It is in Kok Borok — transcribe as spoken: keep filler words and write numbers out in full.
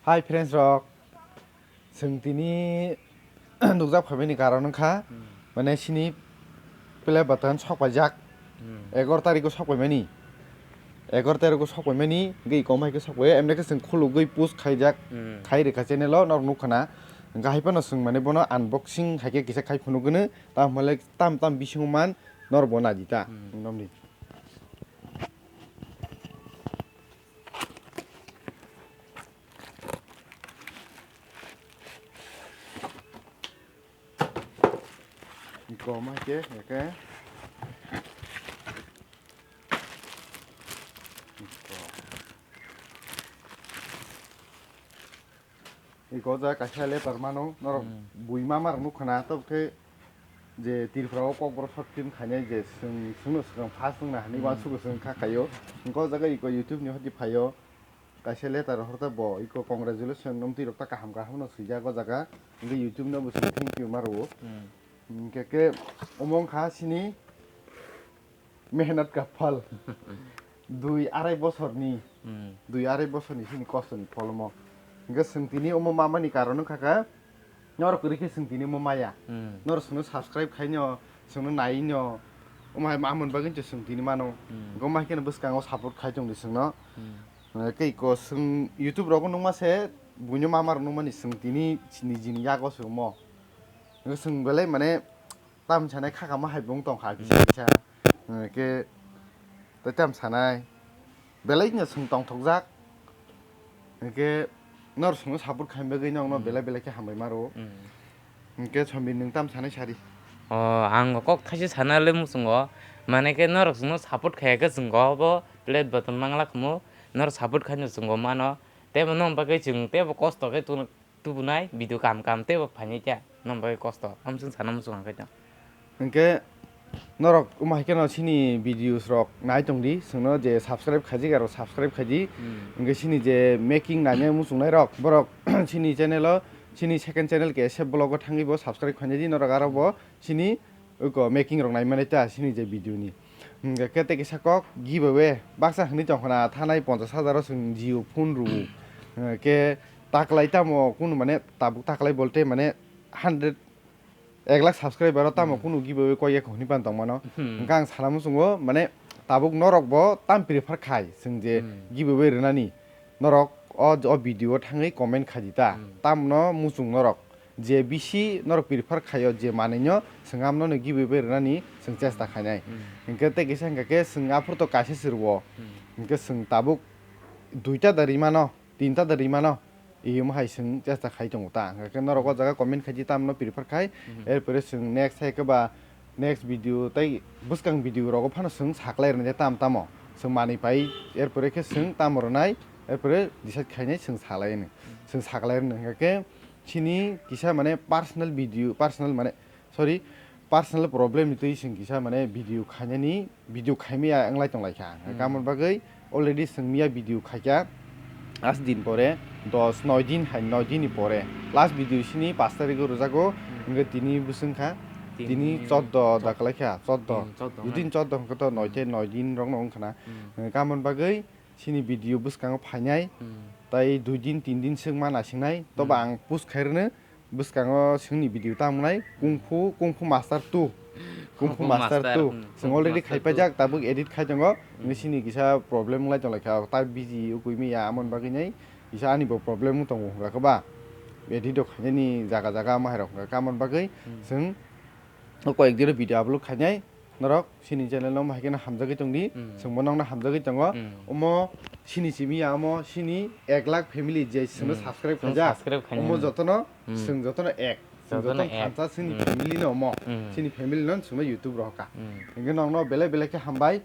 Hi friends rok, chwng tini nukjak phaimani karon wngkha, Hmm. mane sini play button sok paijak, Hmm. egaroh tarikgo sok paimani, egaroh tarikgo sok paimani, hwnkhe ikom hai khe sok paio, emne khe chwng khulugwi post khaijak, Hmm. khai rwkha channel o, norok nukha na, hwnkhe hai phano chwng mane bono unboxing hai khe kisa khai phunukgwno, tamo le tam tam bisingo man norok bo naidi ta, Hmm. nokni. Iko ma ke, ya ke. Iko. Iko ja kaisa letter mano, norok Hmm. bui mama rok nukha na, tok khe je Tripura o Kokborok short film khainai je swng, swngno swkang first wngna hinwi Hmm. uansukgo swng kha khaio. Iko jaga iko YouTube ni hoti phaio. Kaisa letter horta bo, iko congratulation, nwng twi rok ta kaham kaham no swijak o jaga. Hwnkhe YouTube no bo sini thank you ma rwo. Hmm. Hwnkhe khe omo wngkha sini mehnat ka phal. Dui arai bosorni, Hmm. dui arai bosorni sini kostoni phol omo. Hwnkhe chwng tini omo mamani karon wngkha khe, norok kwrwi khe chwng tini omo maya. Hmm. Norok chwngno subscribe khaino, chwngno naino, omo hai mamani bagwi chwng tini mano. Hmm. Hwnkhe omo hai kheno bwskango support khai tongdi chwngno. Hmm. Eh, kei ko chwng YouTube rogo nukma se buino mama rok nukmani chwng tini nijini yago se omo. Hwnkhe chwng belai mane tam sanai khakama hai bo wng tongkha kisa Hmm. kisa. Eh, khe tei tam sanai belai no chwng tongthokjak. Hwnkhe nor chwngno support khaima bagwi nokno Hmm. belai belai khe hambai ma rwo. Hmm. Hwnkhe Sombir nwng tam sanai sari. O, ang kok thaisa sana le muchungo. Mane khe norok chwngno support khaya khe chwng go bo plate button mangla khumu. Norok support khaino chwng go mano. Tei bo nong bagwi chwng tei bo kosto khe tun-, tubunai video kam kam tei bo phainai kya. Nong bagwi kosto. Amswng sana muchung ang khe. Hwnkhe norok omo hai kheno chini videos rok nai tongdi, chwngno je subscribe khaijak aro subscribe khaidi. Hmm. Hwnkhe chini je making nainai muchungnai rok, borok chini channel o, chini second channel K S F vlog o thangwi bo subscribe khainai di, norok aro bo chini uko making rok nai manai ta chini je video ni. Hwnkhe khe tei kisa kok giveaway baksa hwnwi tongkha na, thanai ponchash hajar o chwng Jio phone rwo. Hwnkhe taklai tamo kunu mane tabuk taklai bolte mane hundred ek lakh subscriber o tamo Hmm. kunu giveaway koi ya hwnwi pan tongmano. Hmm. Hwnkhe ang sana muchungo mane tabuk norok bo tam prefer khai chwng je Hmm. giveaway rwnani norok o, o video o thangwi comment khaidi ta. Hmm. Tamno muchung norok je bisi norok prefer khaio je manwino chwng amno no giveaway rwnani chwng chesta khainai. Hmm. Hwnkhe tei kisa hwnkha khe chwng aphuru to kaisa se rwo. Hmm. Hwnkhe chwng tabuk duita da rimano, tinta da rimano. Iyung hai chwng chesta khai tongo ta. Hwnkhe norok o jaga comment khai di tamno prefer khai. Mhm. Erpore chwng next hai khe ba next video tei bwskang video rogo phano chwng saklai rwnai tam tamo. Chwng manwi pai erpore khe chwng tamo rwnai erpore decide khainai chwng salai ni. Mhm. Chwng saklai rwnai hwnkhe chini kisa mane personal video, personal mane sorry, personal problem ni twi chwng kisa mane video khainani, video khaimaya wnglai tonglaikha. Hmm. Kamon bagwi already chwng miya video khaikha, as din pore, dos noi din hai noi din ni pore. Last video sini pash tarikgo rwjago, Hmm. hwnkhe tini bwswngkha, Tini tini chordo chod-, da kwlaikha, chordo. Hmm, chordo Judin hwnkhe. Chordo hwnkhe to noi Hmm. tei noi din rokno wngkhana. Hmm. Kamon bagwi, Chini video bwskango phainai, Hmm. tai dui din, tin din swk ma naisingnai, toba Hmm. ang post khai rwno bwskango chwngni video tamo nai, Kung Fu, Kung Fu Master two. Kung Fu Kung Fu Master Master, two. Hmm, Chwng Kung Fu already Master khai two. Paijak, tabuk edit khai tongo. Hmm. Nini sini kisa problem wngwi tonglaikha, tai busy ukui miya, amoni bagwi nai kisa ani bo problem wng tongo, hwnba khe ba edit rok khainani jaga jaga ma hai rok, hwnba khe amoni bagwi Hmm. chwng o koyek dino video upload khainai, norok chini channel no hai kheno hamjagwi tongdi, Hmm. chwngbo nokno hamjagwi tongo. Hmm. Omo chini simi ya omo chini ek lakh family je chwngno Hmm. subscribe Chwng khaijak. Subscribe khainai. Omo jotono Hmm. chwng jotono ek. Chwng Jotono jotono ek. Thansa chini Hmm. family no omo. Hmm. Chini family no chwngno YouTube rohorkha. Hmm. Hwnkhe nokno belai belai khe hambai.